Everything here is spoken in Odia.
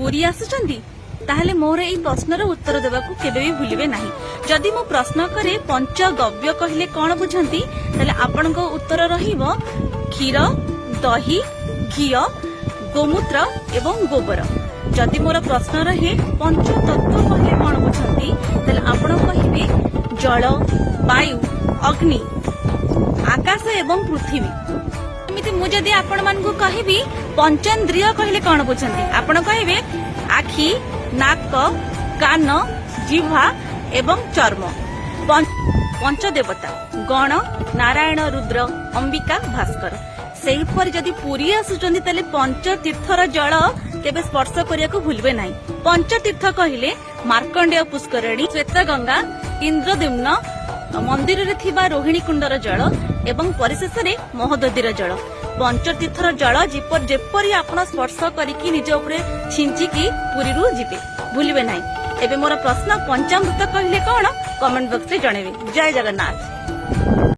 ପୁରୀ ଆସୁଛନ୍ତି, ତାହେଲେ ମୋର ଏଇ ପ୍ରଶ୍ନର ଉତ୍ତର ଦେବାକୁ କେବେ ବି ଭୁଲିବେ ନାହିଁ। ଯଦି ମୁଁ ପ୍ରଶ୍ନ କରେ, ପଞ୍ଚଗବ୍ୟ କହିଲେ କଣ ବୁଝନ୍ତି, ତାହେଲେ ଆପଣଙ୍କ ଉତ୍ତର ରହିବ କ୍ଷୀର, ଦହି, ଘିଅ, ଗୋମୂତ୍ର ଏବଂ ଗୋବର। ଯଦି ମୋର ପ୍ରଶ୍ନ ରହେ, ପଞ୍ଚତତ୍ତ୍ୱ କହିଲେ କଣ ବୁଝନ୍ତି, ତାହେଲେ ଆପଣ କହିବେ ଜଳ, ବାୟୁ, ଅଗ୍ନି, ଆକାଶ ଏବଂ ପୃଥିବୀ। ଏମିତି ମୁଁ ଯଦି ଆପଣମାନଙ୍କୁ କହିବି, ପଞ୍ଚେନ୍ଦ୍ରିୟ କହିଲେ କଣ ବୁଝନ୍ତି, ଆପଣ କହିବେ ଆଖି, ନାକ, କାନ, ଜିହ୍ବା ଏବଂ ଚର୍ମ। ପଞ୍ଚଦେବତା ଗଣ ନାରାୟଣ, ରୁଦ୍ର, ଅମ୍ବିକା, ଭାସ୍କର। ସେହିପରି ଯଦି ପୁରୀ ଆସୁଛନ୍ତି, ତାହେଲେ ପଞ୍ଚତୀର୍ଥର ଜଳ କେବେ ସ୍ପର୍ଶ କରିବାକୁ ଭୁଲିବେ ନାହିଁ। ପଞ୍ଚତୀର୍ଥ କହିଲେ ମାର୍କଣ୍ଡେୟ ପୁଷ୍କରିଣୀ, ଶ୍ୱେତଗଙ୍ଗା, ଇନ୍ଦ୍ରଦ୍ୟୁମ୍ନ ମନ୍ଦିରରେ ଥିବା ରୋହିଣୀ କୁଣ୍ଡର ଜଳ ଏବଂ ପରିଶେଷରେ ମହୋଦଧିର ଜଳ। ପଞ୍ଚତୀର୍ଥର ଜଳ ଯେପରି ଆପଣ ସ୍ପର୍ଶ କରିକି ନିଜ ଉପରେ ଛିଞ୍ଚିକି ପୁରୀରୁ ଯିବେ, ଭୁଲିବେ ନାହିଁ। ଏବେ ମୋର ପ୍ରଶ୍ନ, ପଞ୍ଚାମୃତ କହିଲେ କଣ? କମେଣ୍ଟ ବକ୍ସରେ ଜଣେଇବେ। ଜୟ ଜଗନ୍ନାଥ।